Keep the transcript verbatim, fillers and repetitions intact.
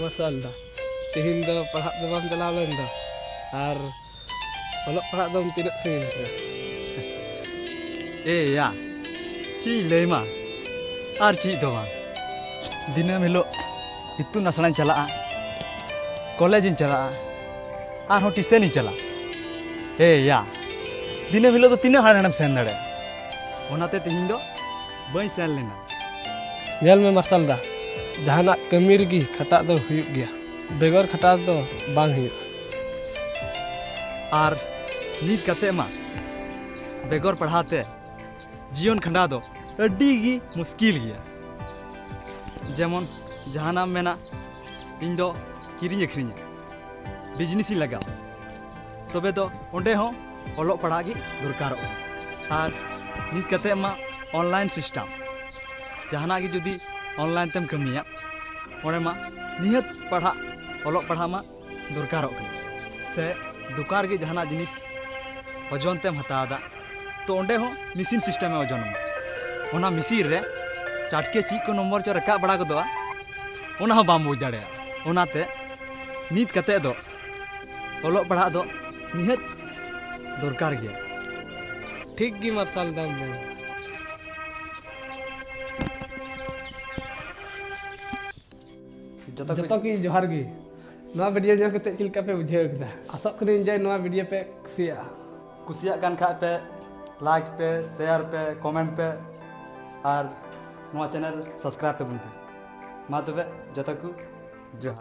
ᱢᱟᱨᱥᱟᱞ ᱫᱟ, ᱛᱮᱦᱮᱧ ᱫᱚ ᱯᱟᱲᱦᱟᱜ ᱫᱚ ᱵᱟᱢ ᱪᱟᱞᱟᱣ ᱞᱮᱱ ᱫᱚ, ᱟᱨ ᱚᱞᱚᱜ ᱯᱟᱲᱦᱟᱜ ᱫᱚᱢ ᱛᱤᱱᱟᱹᱜ ᱥᱟᱺᱜᱤᱧ ᱠᱮᱫᱟ? ᱮ ᱭᱟ, ᱪᱮᱫ ᱤᱧ ᱞᱟᱹᱭ ᱢᱟ, ᱟᱨ ᱪᱮᱫ ᱫᱚ ᱵᱟᱝ, ᱫᱤᱱᱟᱹᱢ ᱦᱤᱞᱳᱜ ᱤᱛᱩᱱ ᱟᱥᱲᱟᱧ ᱪᱟᱞᱟᱜᱼᱟ, ᱠᱚᱞᱮᱡᱽ ᱤᱧ ᱪᱟᱞᱟᱜᱼᱟ, ᱟᱨᱦᱚᱸ ᱴᱤᱭᱩᱥᱚᱱ ᱤᱧ ᱪᱟᱞᱟᱜᱼᱟ᱾ ᱮ ᱭᱟ, ᱫᱤᱱᱟᱹᱢ ᱦᱤᱞᱳᱜ ᱫᱚ ᱛᱤᱱᱟᱹᱜ ᱦᱟᱸᱰᱮ ᱱᱟᱰᱮᱢ ᱥᱮᱱ ᱫᱟᱲᱮᱭᱟᱜᱼᱟ? ᱚᱱᱟᱛᱮ ᱛᱮᱦᱮᱧ ᱫᱚ ᱵᱟᱹᱧ ᱥᱮᱱ ᱞᱮᱱᱟ᱾ ᱧᱮᱞ ᱢᱮ ᱢᱟᱨᱥᱟᱞ ᱫᱟ, ᱡᱟᱦᱟᱱᱟᱜ ᱠᱟᱹᱢᱤ ᱨᱮᱜᱮ ᱠᱷᱟᱴᱟᱜ ᱫᱚ ᱦᱩᱭᱩᱜ ᱜᱮᱭᱟ, ᱵᱮᱜᱚᱨ ᱠᱷᱟᱴᱟᱣ ᱫᱚ ᱵᱟᱝ ᱦᱩᱭᱩᱜᱼᱟ᱾ ᱟᱨ ᱱᱤᱛ ᱠᱟᱛᱮ ᱢᱟ ᱵᱮᱜᱚᱨ ᱯᱟᱲᱦᱟᱣ ᱛᱮ ᱡᱤᱭᱚᱱ ᱠᱷᱟᱸᱰᱟᱣ ᱫᱚ ᱟᱹᱰᱤ ᱜᱮ ᱢᱩᱥᱠᱤᱞ ᱜᱮᱭᱟ᱾ ᱡᱮᱢᱚᱱ ᱡᱟᱦᱟᱱᱟᱜ ᱮᱢ ᱢᱮᱱᱟ, ᱤᱧ ᱫᱚ ᱠᱤᱨᱤᱧ ᱟᱹᱠᱷᱨᱤᱧᱟ, ᱵᱤᱡᱽᱱᱮᱥ ᱤᱧ ᱞᱟᱜᱟᱣᱟ, ᱛᱚᱵᱮ ᱫᱚ ᱚᱸᱰᱮ ᱦᱚᱸ ᱚᱞᱚᱜ ᱯᱟᱲᱦᱟᱜ ᱜᱮ ᱫᱚᱨᱠᱟᱨᱚᱜ ᱠᱟᱱᱟ᱾ ᱟᱨ ᱱᱤᱛ ᱠᱟᱛᱮ ᱢᱟ ᱚᱱᱞᱟᱭᱤᱱ ᱥᱤᱥᱴᱮᱢ, ᱡᱟᱦᱟᱱᱟᱜ ᱜᱮ ᱡᱩᱫᱤ ᱚᱱᱞᱟᱭᱤᱱ ᱛᱮᱢ ᱠᱟᱹᱢᱤᱭᱟ, ᱚᱸᱰᱮ ᱢᱟ ᱱᱤᱦᱟᱹᱛ ᱯᱟᱲᱦᱟᱜ, ᱚᱞᱚᱜ ᱯᱟᱲᱦᱟᱜ ᱢᱟ ᱫᱚᱨᱠᱟᱨᱚᱜ ᱠᱟᱱᱟ᱾ ᱥᱮ ᱫᱚᱠᱟᱱ ᱨᱮᱜᱮ ᱡᱟᱦᱟᱱᱟᱜ ᱡᱤᱱᱤᱥ ᱳᱡᱚᱱ ᱛᱮᱢ ᱦᱟᱛᱟᱣ ᱮᱫᱟ, ᱛᱚ ᱚᱸᱰᱮ ᱦᱚᱸ ᱢᱮᱥᱤᱱ ᱥᱤᱥᱴᱮᱢᱮ ᱳᱡᱚᱱ ᱟᱢᱟ᱾ ᱚᱱᱟ ᱢᱮᱥᱤᱱ ᱨᱮ ᱪᱟᱴᱠᱮ ᱪᱮᱫ ᱠᱚ ᱱᱚᱢᱵᱚᱨ ᱪᱚ ᱨᱟᱠᱟᱵ ᱵᱟᱲᱟ ᱜᱚᱫᱚᱜᱼᱟ, ᱚᱱᱟ ᱦᱚᱸ ᱵᱟᱢ ᱵᱩᱡᱽ ᱫᱟᱲᱮᱭᱟᱜᱼᱟ᱾ ᱚᱱᱟᱛᱮ ᱱᱤᱛ ᱠᱟᱛᱮ ᱫᱚ ᱚᱞᱚᱜ ᱯᱟᱲᱦᱟᱜ ᱫᱚ ᱱᱤᱦᱟᱹᱛ ᱫᱚᱨᱠᱟᱨ ᱜᱮᱭᱟ᱾ ᱴᱷᱤᱠ ᱜᱮ ᱢᱟᱨᱥᱟᱞ ᱫᱟᱢ ᱢᱮᱱ᱾ ᱡᱚᱛᱚ ᱡᱚᱛᱚ ᱠᱚ ᱜᱮ ᱡᱚᱦᱟᱨ ᱜᱮ᱾ ᱱᱚᱣᱟ ᱵᱷᱤᱰᱤᱭᱳ ᱧᱮᱞ ᱠᱟᱛᱮ ᱪᱮᱫ ᱞᱮᱠᱟ ᱯᱮ ᱵᱩᱡᱷᱟᱹᱣ ᱠᱮᱫᱟ? ᱟᱥᱚᱜ ᱠᱟᱹᱱᱟᱹᱧ ᱡᱮ ᱱᱚᱣᱟ ᱵᱷᱤᱰᱤᱭᱳ ᱯᱮ ᱠᱩᱥᱤᱭᱟᱜᱼᱟ᱾ ᱠᱩᱥᱤᱭᱟᱜ ᱠᱟᱱ ᱠᱷᱟᱡ ᱯᱮ ᱞᱟᱭᱤᱠ ᱯᱮ, ᱥᱮᱭᱟᱨ ᱯᱮ, ᱠᱚᱢᱮᱱᱴ ᱯᱮ, ᱟᱨ ᱱᱚᱣᱟ ᱪᱮᱱᱮᱞ ᱥᱟᱵᱥᱠᱨᱟᱭᱤᱵ ᱛᱟᱵᱚᱱ ᱯᱮ᱾ ᱢᱟ ᱛᱚᱵᱮ ᱡᱚᱛᱚ ᱠᱚ ᱡᱚᱦᱟᱨ᱾